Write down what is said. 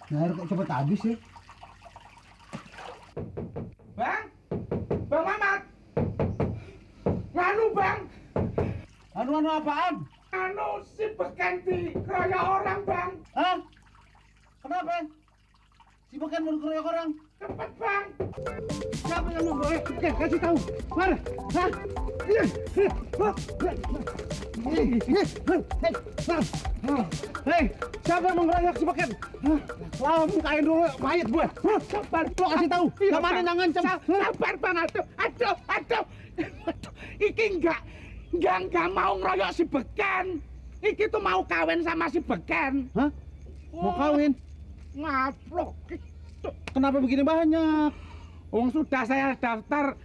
Nah, air kok cepet habis sih. Bang, Bang Mamat, nganu Bang, Anu apaan? anu si beken dikeroyok orang Bang. Hah? Kenapa? Si Beken mau dikeroyok orang? Cepet Bang. Siapa yang mau ngeroyok? Oke, kasih tahu. Mana? Hah? Hei, siapa yang mau ngeroyok si Beken? Wah, bukain dulu mayat gue. Sabar, Lo kasih tahu. Kemana yang ngancam? Sabar Bang, aduh. Iki enggak mau ngeroyok si beken. Iki tuh mau kawin sama si beken. Hah? Mau kawin? Ngaplok. Kenapa begini banyak? Sudah saya daftar